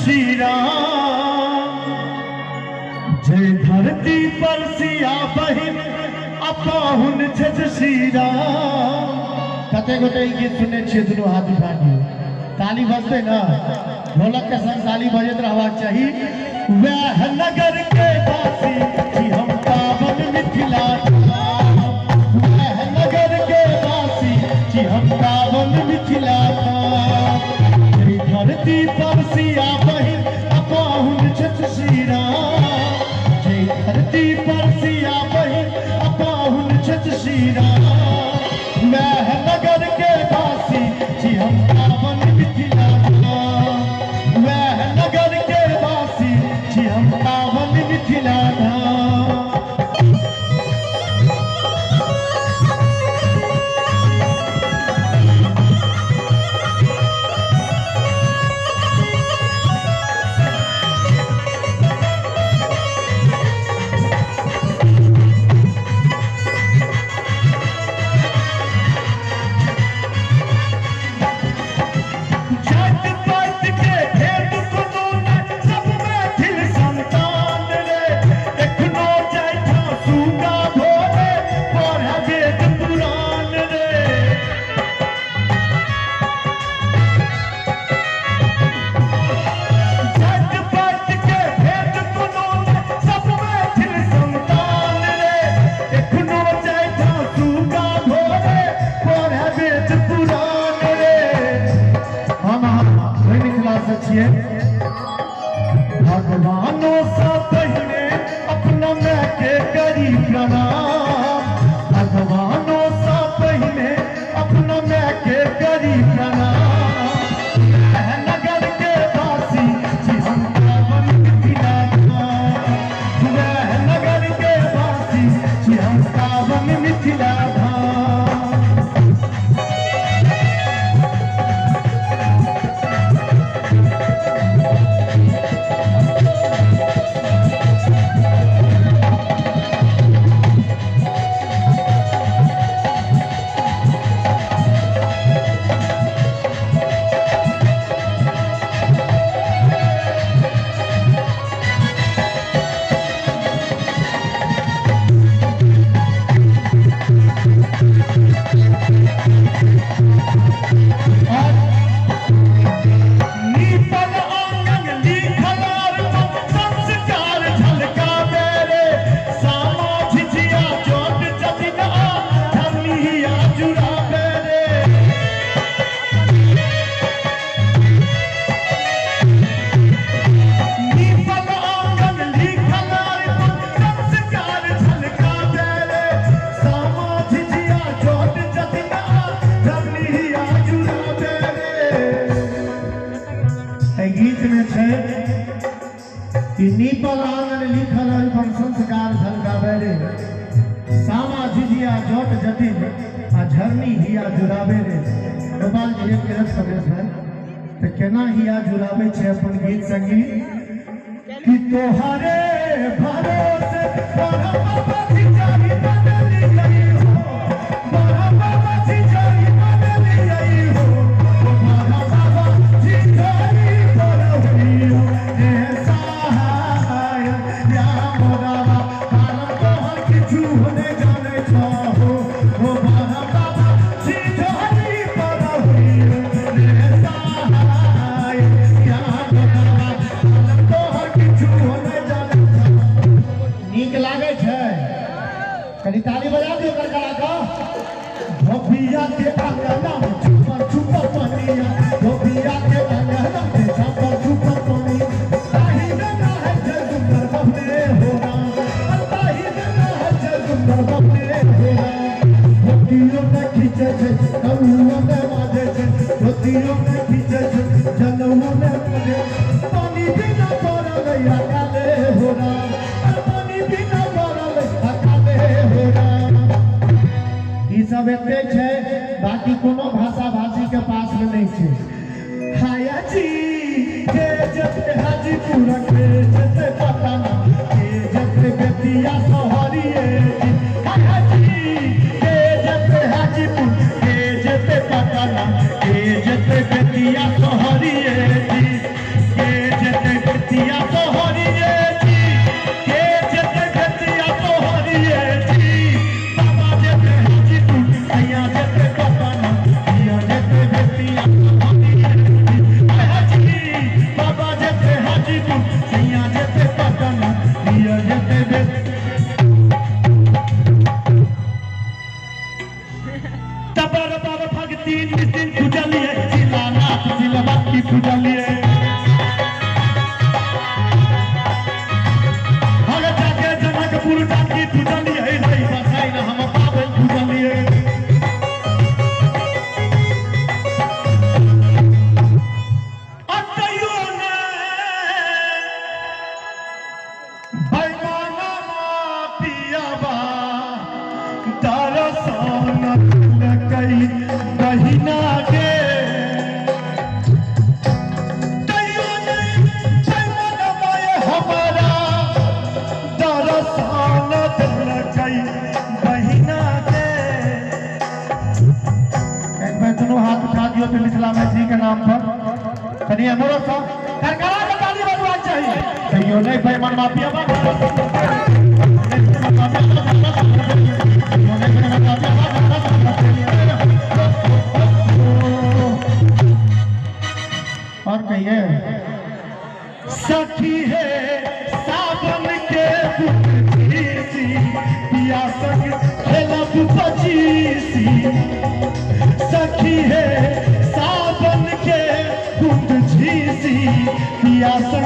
श्री राम। जय धरती पर सिया बहिन अपाहुन छथि श्री राम। कते गोटे ई गीत सुनने छियै? दुनू हाथ उठा दियौ। ताली बजतै ने, ढोलक के संग ताली बजैत रहबाक चाही। वैह नगर के वासी छी हम पावन मिथिला धाम। वैह नगर के वासी छी हम पावन मिथिला धाम। धरती पर सिया बहिन अपाहुन छथि श्री राम। जय धरती पर सिया बहिन अपाहुन छथि श्री राम। वैह नगर के वासी छी हम पावन मिथिला धाम। वैह नगर के वासी छी हम पावन मिथिला धाम। जात पात के भेद कोनो नहि, सब मैथिल संतान रे। एखनो जाइठा सुगा भोरे पढ़े वेद पुराण रे। जात पात के भेद कोनो नहि, सब मैथिल संतान रे। एखनो जाइठा सुगा भोरे पढ़े वेद पुराण रे। हम अहाँ ओहि मिथिला से छियै। भगवानों से पहिने अपना माय के करी प्रणाम। भगवानों से पहिने अपना माय के करी प्रणाम। वैह नगर के वासी छी हम पावन मिथिला धाम। वैह नगर के वासी छी हम पावन मिथिला धाम। और नीपल आंगन लिखल अर्पण संस्कार झलकावे रे। सामा झिझिया चोट जतिन आ धरनिया जुड़ावे रे। नीपल आंगन लिखल अर्पण संस्कार झलकावे रे। सामा झिझिया चोट जतिन आ धरनिया जुड़ावे रे। एहि गीत में छै कि नीपल आंगन लिखल अरिपन संस्कार झलकावे रे। सामा झिझिया जट जटिन आ झरनी हिया जुड़ावे रे। गोपाल जी एक मिनट कमलेश भाई, तऽ केना हिया जुड़ावे छै अपन गीत संगीत कि तोहरे भरोसे बड़ा बाबा झिझारी बदली आई हो। बड़ा बाबा झिझारी बदली आई हो। ओ बड़ा बाबा झिझारी पर हुई हो। हे सहाय या मोराबा कारण तोहर किछु होने जाने छहो। ओ बड़ा बाबा झिझारी पर हुई हो। हे सहाय या मोराबा कारण तोहर किछु होने जाने छहो। नीक लागै छै? कनि ताली बजा दियौ करकरा कऽ। धोबिया के अंगना में छुपर छुपर पनिया। धोबिया के अंगना में छुपर छुपर पनिया। ताही में नहाय छै सुंदर बबले हो राम। ताही में नहाय छै सुंदर बबले हो राम। धोतियो ने खींचे छै कौओ ने बाजै छै। धोतियो ने खींचे छै जनउओ ने बाजै। पानी बिना पड़ल अकाले हो राम। पानी बिना पड़ल अकाले हो राम। ई सब एते छै, बाकी कोनो भाषा भाषी के पास में नहीं छै। हाया जी के जते हाजीपुर के जते पटना के जते बेतिया सोहरिए जी। हाया जी के जते हाजीपुर के जते पटना के जते बेतिया सोहरिए जी। के जते देलकै बहिना के। तैयो नहीं मनमाय हमारा दरसान देलकै बहिना के। एक बेर दुनू हाथ उठा दियौ तो मिथिला मैथिली के नाम पर कनि हमरो सब करकरा के ताली बजबाक चाही। तैयो नहीं भाई मनवा पिया और कहिए सखी है सावन के पिया संग खेलब पचीसी। सखी है सावन के बुंद झीसी पिया संग